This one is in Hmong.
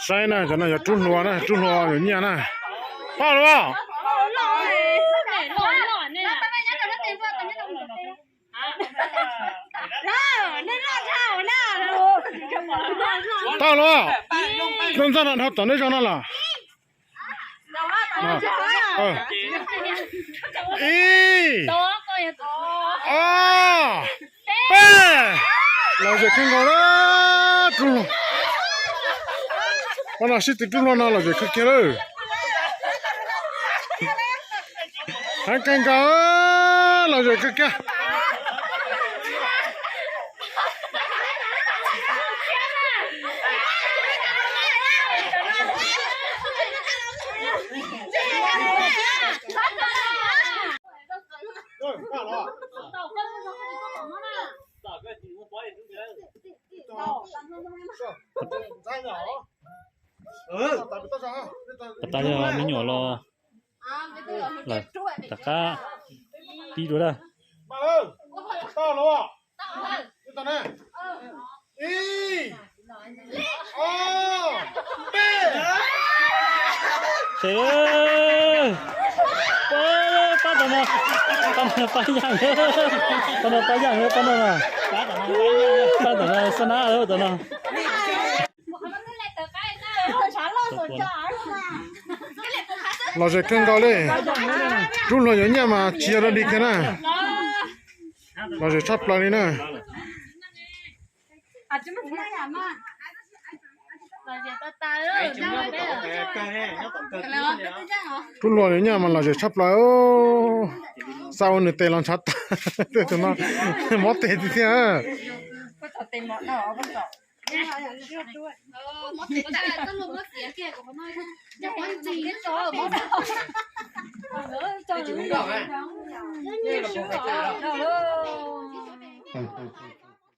Saib na, cov no yog rub hlua na, rub hlua yuav nyiaj na. Tau los? Tau los? Lub ntxaj no dhau tom nej zog no los? Ib, ob, peb. Lom zem kawg nkaus na. Rub hlua. Pab no sib tw rub hlua no lom zem kawg kiag lawm. Heev kawg nkaus, lom zem kawg kiag. Pas tas yog me nyuam los lawm, rov qab pib dua na. Ib, ob, peb. Pab tom no, pab no pab yaj, pab no pab yaj, pab no, pab tom no xab nab tom no. Lom zem kawg nkaus li. Rub hlua yuav nyiaj mas tsis yog dog dig kiag na. Lom zem tshaj plaws li na. Rub hlua yuav nyiaj mas lom zem tshaj plaws. Xa ua nws tes los ntshav tas. Tus no mob tes tiag tiag.